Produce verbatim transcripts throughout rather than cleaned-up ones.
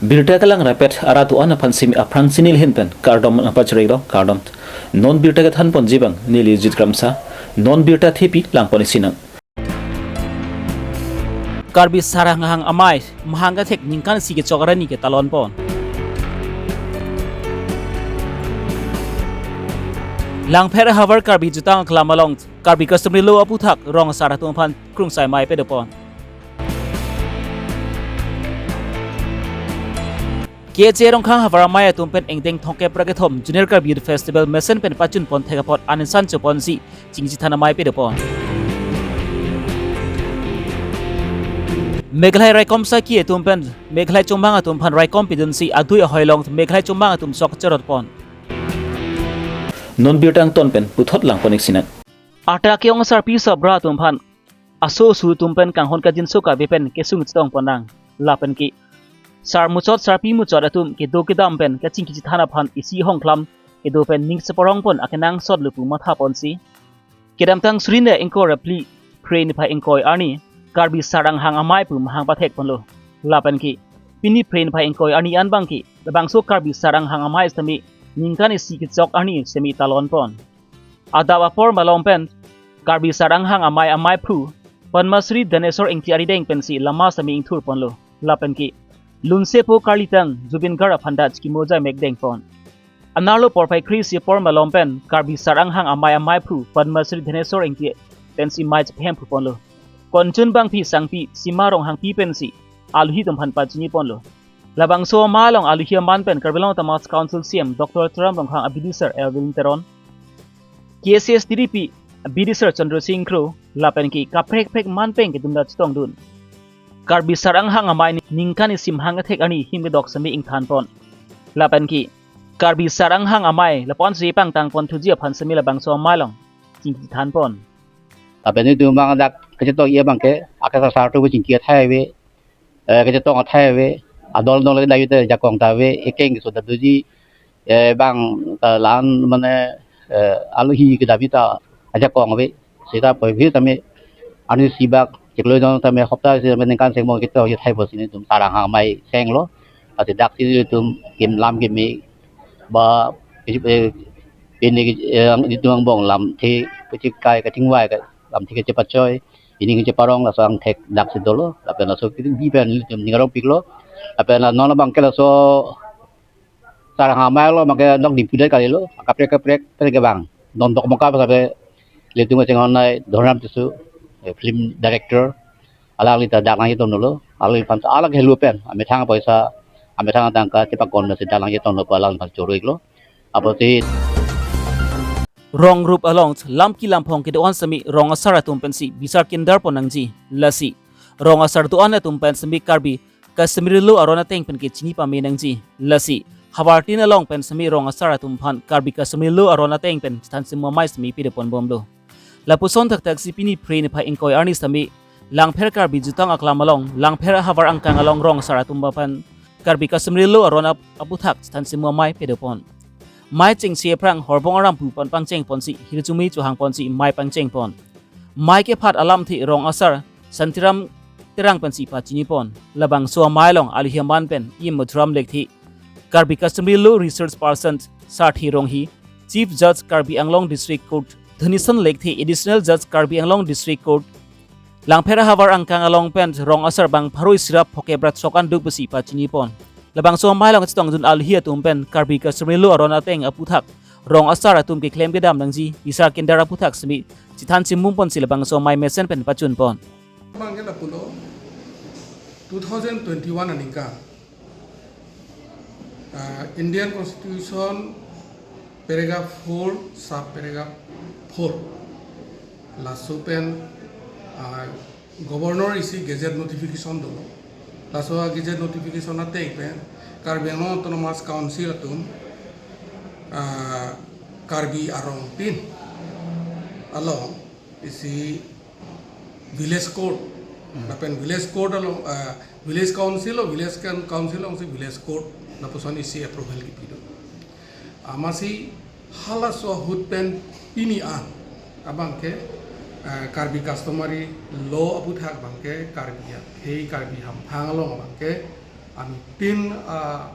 Birta kelang rapet arat do-an aphan simi aphrang si neli ahin pen kardom nangpachiriklo, kardom. Non birta kethan ponji abang neli Jit Kramsa, non birta thepi lang pon isi nang. Karbi Saranghang Amei mahang kethek ningkan isi kechok arni ketalon pon. Langpher ahavar Karbi jutang aklam along Karbi Customary Law aputhak rong asar atum aphan krungsai amei pado pon. K H A Rongkhang ahavar amei atum pen ingdeng thomkep ra kethom Junior Karbi Youth Festival mesen pen pachun pon thek apot anisan cho ponsi chingchethan amei pado pon. Meghalaya raikom saki atum pen Meghalaya chomang atum aphan raikom pidunsi adui ahoi along Meghalaya chomang atum sok cherot pon. Non birta angton pen puthot lang pon isi nang. Ata ke-ong asarpi asarbura atum aphan aso asu atum pen kanghon kangjinso Karbi pen kesung chetong pon nang. Lapen ke sar muchot sarpi muchot atum kedo kedam pen kachingki chethan aphan isi ahongklam kedo pen ning separong pon akenangsot lo pu matha ponsi kedamtang suri ingkoi ra phli, Phre niphai ingkoi arni Karbi Saranghang Amei pu mahang pathek ponlo. Lapen ke pini Phre niphai ingkoi arni an abang ke labangso Karbi Saranghang Amei sitame ningkan isi kechok arni simi talon pon. Adap apor malom pen Karbi Saranghang Amei ameiphu Padma Shri Dhaneswar Engti arideng pensi lama sitame ingthur ponlo. Lapen ke lunsepo karlitang Zubeen Garg aphan ta chikimo jai mekdeng pon. Anerlo porphai kre-isi apor malom pen Karbi Saranghang Amei ameiphu Padma Shri Dhaneswar Engti pensi mei chephem phu ponlo. Konchun bangphi sangpi Sima Ronghangpi pensi aluhi atum aphan pachini ponlo. Labangso amei along aluhi aman pen Karbi Anglong Autonomous Council C E M Doctor Tuliram Ronghang, abidisar Elwin Teron, K S A S T D P abidisar Chandra Sing Kro, lapen ke kaprek prek man pen kedunda chetongdun. Karbi Saranghang Amei ningkan isi mahang kethek arni him kedok sitame ingthan pon. Lapen ke Karbi Saranghang Amei lapu-an si pangtang pon thuji aphan sitame labangso amei along chingki than pon. Lapen itum abang dak kachetong-i abang ke, akesar atum chingki athai ave, eh, kachetong athai ave, adol adol ke David ajakong ta ave, ekeng keso ta doji, eh, bang, eh, la-an mane, eh, aluhi ke David ta ajakong ave, seta poi vi tame, arni isi bak chiklo don tame hopta isi tame ningkan seng mo kachetong-i athai pusi nelitum Saranghang Amei senglo, ati dak si nelitum kim lam keme ba, eh, pini, eh, itum angbong lamthe kachekai kachingvai ka lamthe kachepachoi, ining kacheparong laso angthek dak si dolo, lapen laso kibi pen nelitum ning arong piklo, lapen la non abang ke laso Saranghang Amei along abang ke nok Dimpudet kalilo, kaprek kaprek pen ke bang, non dok maka sabe, ilitum kachinghon nai Dhonram Tisso, eh, film director, alangli ta dak nangchetongdunlo, alangliphan ta alak helu pen, amethang apoisa, amethang atangka chepakon pensi dak nangchetongdun pu alangliphan choro-iklo. Apotsi rong rup along lam kelam phong kedo-an sitame rong asar atum pensi bisar kindar pon nangji. Lasi rong asar do-an atum pen sitame Karbi Customary Law aron ateng pen kechini pame nangji. Lasi havartin along pen sitame rong asar atum aphan Karbi Customary Law aron ateng pen chethan chimum amei sitame pado pon bomlo. Lapuson thakthak si pini Phre niphai ingkoi arni sitame Langpher Karbi jutang aklam along, Langpher ahavar angkang along rong asar atum aphan Karbi Customary Law aron ap-, aputhak chethan chimum amei pado pon. Mei chengsi aphrang Horbong Arampu aphan pangcheng ponsi hirjume chohang ponsi mei pangcheng pon. Mei kephat alamthe rong asar Santiram Terang pensi pachini pon. Labangso amei along aluhi aman pen E M Madhuram Lekthe, Karbi Customary Law Research Person Sarthe Ronghi, Chief Judge Karbi Anglong District Court Dhanison Lekthe, Additional Judge Karbi Anglong District Court, Langpher ahavar angkang along pen rong asar bang pharo isi ra phokep ra throk an do pusi pachini pon. Labangso amei along chetongdun aluhi atum pen Karbi Customary Law aron ateng aputhak rong asar atum keklem kedam nangji, bisar kindar aputhak sitame chethan chimum ponsi labangso amei mesen pen pachun pon. Abang ke lapulo, two thousand twenty-one aningkan, ah, Indian Constitution paragraph four, sub paragraph four, laso pen, ah, Governor isi gazette notification dolo. Laso a gazette notification ateng pen Karbi Anglong Autonomous Council atum, ah, Karbi arong tin along isi village court, hmm, lapen village court along, ah, village council o, village coun-, council alongsi village court lapuson isi approval kipi do. Amatsi halaso ahut pen pini an abang ke, ah, Karbi customary law aputhak abang ke Karbi akhei, Karbi hamphang along abang ke Anuttin, ah,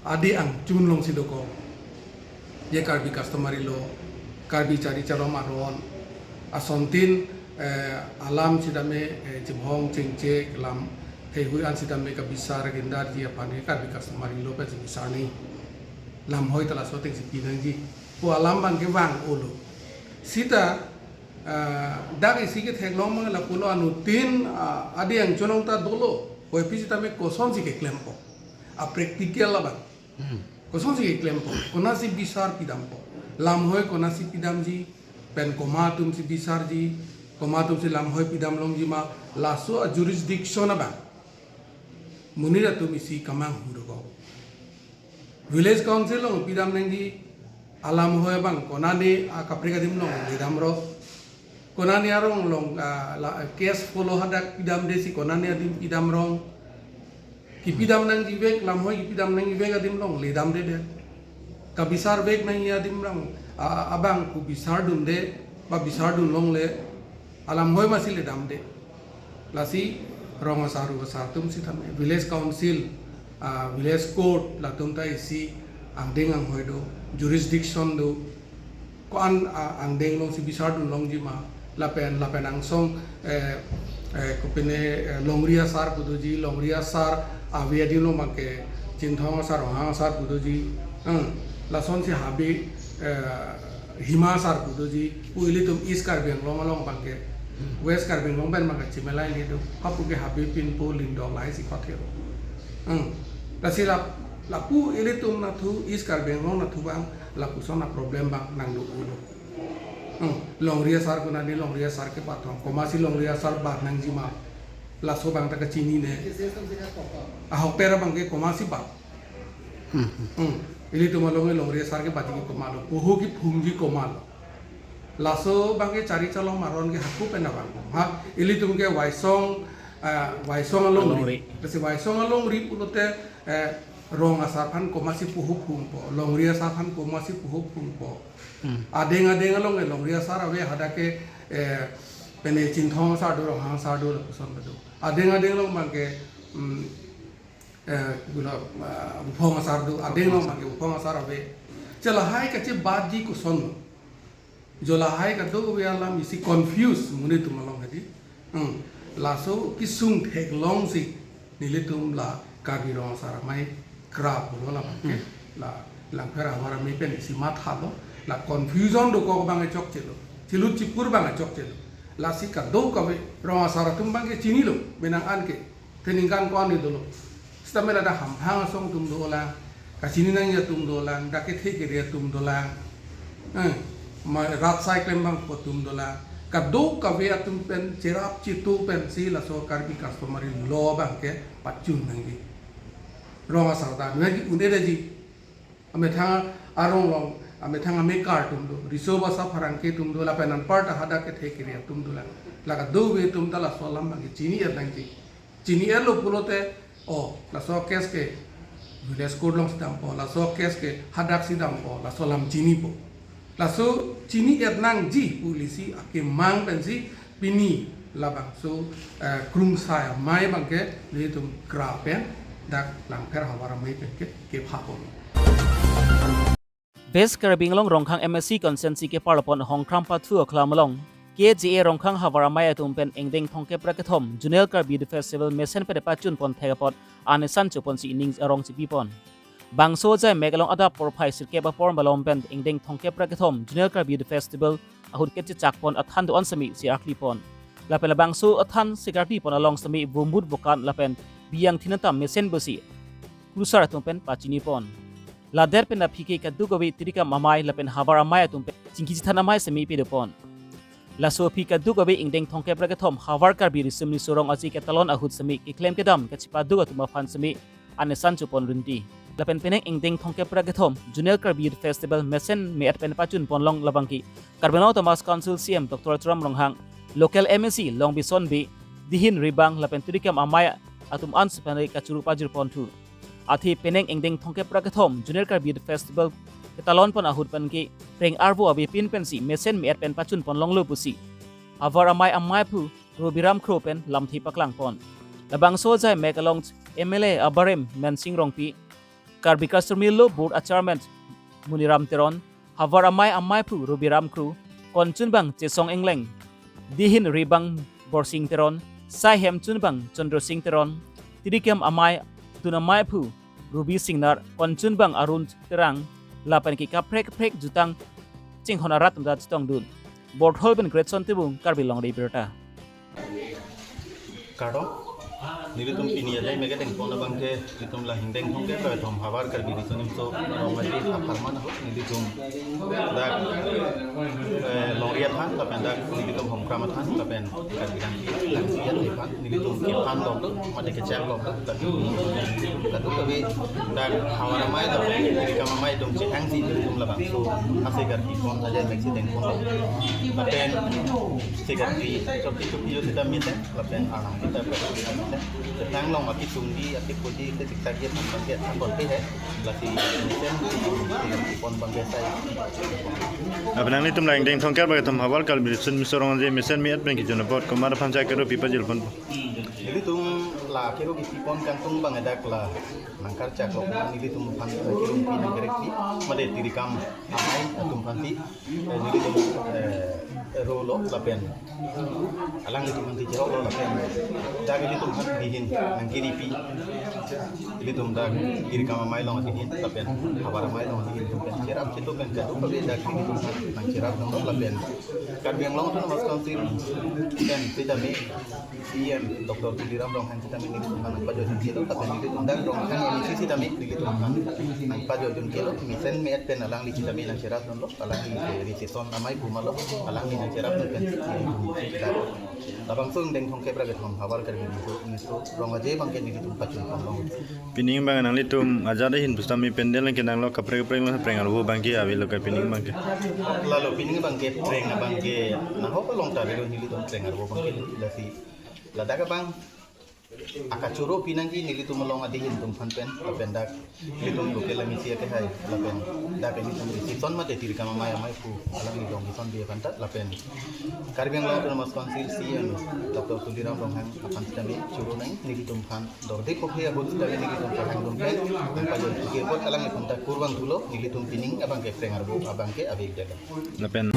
adi angchun alongsi dokok. Je Karbi customary law, Karbi chari chalom aron, asontin, eh, alam sitame, eh, chimhong chengche lam heihui an sitame kabisar agendarji aphan ke Karbi customary law pensi bisar nangji. Lamhoi ta laso atengsi pinangji pu alam abang ke vang-olo. Sita, ah, dak isi ketheklong abang lapulo, anuttin, ah, adi angchun along ta dolo. Hoi pi sitame kosonsi keklempo. A practical abang. Hmm. Kosonsi keklempo. Konatsi bisar pidampo. Lamhoi konatsi pidamji. Pen komat atumsi bisarji. Komat atumsi lamhoi pidam longji ma. Laso a jurisdiction abang monit atum isi kemanghu dokok. Village Council along pidam nangji, alamhoi abang konane akaprek adim along ledamrok. Konane arong along, ah, la, case follow hadak pidamde si konane adim pidamrong. Kipidam nangjivek, lamhoi kipidam nangjivek adim along ledamde det. Kabisarvek nangji adim along, ah, abang pu bisardunde, ba bisardun longle, alamhoi masi ledamde. Lasi rong asar, ru asar atum sitame, village council, ah, village court latum ta isi angdeng anghoi do, jurisdiction do. Ko-an, ah, angdeng alongsi bisardun longji ma, lapen, lapen angsong, eh, eh, kopine, eh, longri asar pu doji, longri asar ave adim along abang ke Chinthong asar, Ronghang asar pu doji, hmm, lasonsi habe, eh, Hima asar pu doji, pu ilitum East Karbi Anglong along abang ke, West Karbi Anglong pen abang ke chimelai le do, hapu ke habe pinpo lindok lahai si kothe. Hmm. Lasi lap-, lapu ilitum nathu, East Karbi Anglong nathu abang, lapuson a problem abang nangdo-olo. Hmm. Longri asar konane longri asar kebatong. Komatsi longri asar bat nangji ma. Laso abang ta kachinine. Ahokpet abang ke komatsi bat. Hmm. Hmm. Ilitum along longri asar kebatji ke komatlo. Poho kephungji komatlo. Laso abang ke chari chalom aron ke hako pen abang. Ha, ilitum ke Waisong, ah, Waisong alongri. Alongri. Lasi Waisong alongri pulote, eh, rong asar aphan komatsi poho phungpo, longri asar aphan komatsi poho phungpo. Hmm. Adeng adeng along, eh, longri asar ave, hadak ke, eh, pine Chinthong asar do, Ronghang asar do, lapuson do. Adeng adeng along abang ke, mm, eh, guna, ah, Buphong asar do, adeng along abang ke Buphong asar ave. Chelahai kachebatji koson. Jo lahai kadokave alam isi confuse monit atum along hedi. Hmm. Laso kesung theklongsi nelitum la Karbi Rong Asar Amei kra pulo la abang ke. Hmm. La Langpher Havar Amei pen isi mathalo. La confusion dokok abang chokchelo. Chilut chipur abang chokchelo. Lasi kadokave rong asar atum abang ke chinilo, menang an ke. Te ningkan ko-an dolo. Sitame ladak hamphang asong atum dolang, kachini nangji atum dolang, dak kethe kere atum dolang, eh, ma rat asai klembangpo atum dolang. Kadokave atum pen cherap chitu pensi laso Karbi customary law abang ke pachun nangji. Rong asar ta nangji un-edetji. Amethang arong along, amethang amekar atum do, riso basa pherangke atum do, lapen anparta hadak kethe kere atum dolang. La kadokave atum ta laso alam abang ke chini-et nangji. Chini-etlo pulote, oh, laso case ke village court alongsi dampo, laso case ke hadaksi dampo, laso alam chinipo. Laso chini-et nangji pu lisi akemang pensi pini labangso, eh, Krungsai Amei abang ke nelitum kra pen dak Langpher Havar Amei pen ke kephapo. West Karbi Anglong Rongkhang M A C constituency keparlopon Hongkram Pathu Aklam along K J A Rongkhang Havar Amei atum pen ingdeng thomkep ra kethom Zonal Karbi Youth Festival mesen pen pachunpon thek apot anesan choponsi ining arong chipipon. Bangso ajai mek along adap porphai sirkep apor malom pen ingdeng thomkep ra kethom Zonal Karbi Youth Festival ahut kechechakpon athan do-an sitame si arklipon. Lapen labangso athan si arklipon along sitame vomut vokan lapen biyang thin atam mesen pusi kurusar atum pen pachinipon. Ladet pen aphi ke kadokave Tirikam Amei lapen Havar Amei atum pen chingki chethan amei sitame pedopon. Laso aphi kadokave ingdeng thomkep ra kethom Havar Karbi Risim Riso Rong Aje ketalon ahut sitame keklem kedam kachepaduk atum aphan sitame anesan chopon rinti. Lapen penang ingdeng thomkep ra kethom Zonal Karbi Youth Festival mesen me-et pen pachunpon long labang ke Karbi Anglong Autonomous Council C E M Doctor Tuliram Ronghang, local M A C Longbison Bey, Dihin Ribang lapen Tirikam Amei atum an sitame kachuru pajirponthu. Athe penang ingdeng thomkep ra kethom Zonal Karbi Youth Festival ketalonpon ahut pen ke preng arvo avepin pensi mesen me-et pen pachunpon longlo pusi Havar Amei ameiphu Robiram Kro pen lamthe paklangpon. Labangso ajai mek along M L A abarim Mansing Rongpi, Karbi Customary Law Board a-chairman Muniram Teron, havar amei amaiphu Rubiram Kro, konchunbang Chesong Engleng, dihin ribang Borsing Teron, sai hemchunbang Chandra Sing Teron, tirikam amei dun amaiphu Ruby Singnar, konchunbang Arun Terang, lapen ke kaprek kaprek jutang chinghon arat atum ta chetongdun. Borthol pen Greatson Timung, Karbi Longri Abirta. Kardom, nelitum pini ajai mek kedengpon abangke, nelitum la hingdeng thomkep ra kethom havar Karbi Riso Nimso Rong Aje apharman ahut, nelitum dak, eh, longri athan, lapen dak nelitum Homkram athan, lapen Karbi Langpi, Langpi athan, nelitum kephan longdun, mate kechak longdun, lapen kadokave dak havar amei lapen tirikam amei atum chehangsi nelitum labangso ase karbi pon ajai mek si dengpon. Lapen se karbi chokche chokche jo sita mesen, lapen arnam kita mesen. Tang long akisung di, akipudi, ke tiktak ye tham bangke tham bonte hai. Lasi mesen si karbi pon bangke sai. Lapen nanglitum la hingdeng thomkep ra kethom havar Karbi Riso Nimso Rong Aje mesen me-et pen kejun apot komat aphan chak kero pi pajirponpo? Nelitum la kero kipi pon kangtung abang dak la nangkarchak lo, nelitum aphan kero pi nangkerek pi, mate tirikam amei atum aphan si, eh, nelitum, eh, rolo lapen alanglitum aphan si cheroklo lapen dak nelitum aphan dihin nangkiri pi, nelitum dak tirikam amei along dihin lapen havar amei along dihin atum pen cherap chitu pen kadokave dak nelitum aphan nangcherap donglo lapen Karbi Anglong Autonomous Council pen sitame C E M Doctor Tuliram Ronghang sitame nelitum aphan nangpajoi jun kelo, lapen nelitum dak Ronghang M A C sitame nelitum aphan nangpajoi jun kelo, mesen me-et pen alangli sitame nangcherap dunlo, alangli ke Riso Nimso amei pu ma lo, alangli nangcherap dun pen nelitum dak labangso hingdeng thomkep ra kethom havar Karbi Riso Nimso Rong Aje abangke nelitum pachun ponlong. Pining abang nanglitum ajat ahin pusitame pandal nangkenanglo, kaprek kaprek lo, preng arvo abangke avelo ke pining abangke? Lalo pining abangke preng abangke nahok along ta avelo, nelitum preng arvo abangke lasi ladak abang akachoro pinangji nelitum along adihin atum aphan pen, lapen dak nelitum local M A C ake hai, lapen dak nelitum Riso Nimso mate tirikam amei amaiphu alangli dong Riso Nimso aphan ta, lapen Karbi Anglong Autonomous Council C E M Doctor Tuliram Ronghang aphan sitame choro nang nelitum aphan dorde kophe ahut sitame nelitum kehang dun pen nangpajoi jun ke apot alanglitum ta kurvangthulo, nelitum pining abangke preng arvo abangke avek delo. Lapen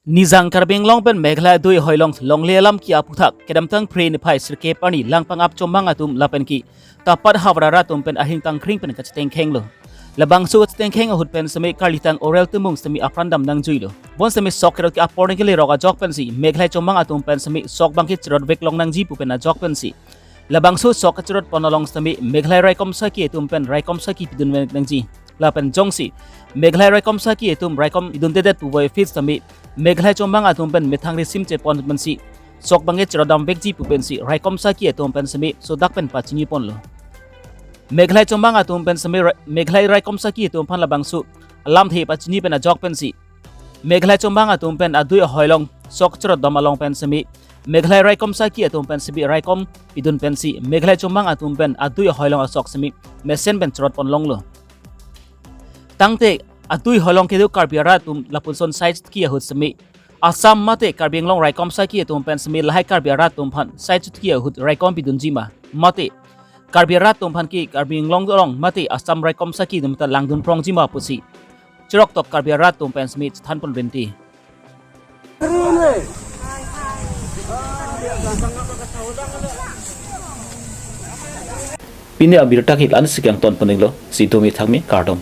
Nijang Karbi Anglong pen Meghalaya adui hoilong longle alam ke aputhak kedamtang Phre niphai sirkep arni langpang apchombang atum lapen ke kapat havar arat atum pen ahing tangkring pen kachetengkhenglo. Labangso kachetengkheng ahut pen sitame karlitang Orel Timung sitame apran dam nangjuilo. Bonsitame sok kerot ke apor nangkelerok ajok pensi Meghalaya chombang atum pen sitame sok abangke cherot veklong nangji pu pen ajok pensi labangso sok kacherot pon along sitame Meghalaya raikom saki atum pen raikom saki pidun vek nangji. Lapen jongsi Meghalaya raikom saki atum raikom pidundedet puvoiphit sitame Meghalaya chombang atum pen methang risim chepon pensi sok abangke cherot dam vekji pu pensi raikom saki atum pen sitame sodak pen pachini ponlo. Meghalaya chombang atum pen sitame ra-, Meghalaya raikom saki atum aphan labangso alamthe pachini pen ajok pensi Meghalaya chombang atum pen adui ahoilong sok cherot dam along pen sitame Meghalaya raikom saki atum pen sitame raikom pidun pensi Meghalaya chombang atum pen adui ahoilong asok sitame mesen pen cherot ponlonglo. Tangte adui hoilong kedo Karbi arat atum lapuson sai chotki ahut sitame Assam mate Karbi Anglong raikom saki atum pen sitame lahai Karbi arat atum aphan sai chotki ahut raikom pidunji ma, mate Karbi arat atum aphan ke Karbi Anglong along mate Assam raikom saki atum ta langdun prongji ma pusi cheroktok Karbi arat atum pen sitame chethan pon rinti. Pini abirta ke la-an si kangton pon-iklo, si domi thakmi, kardom.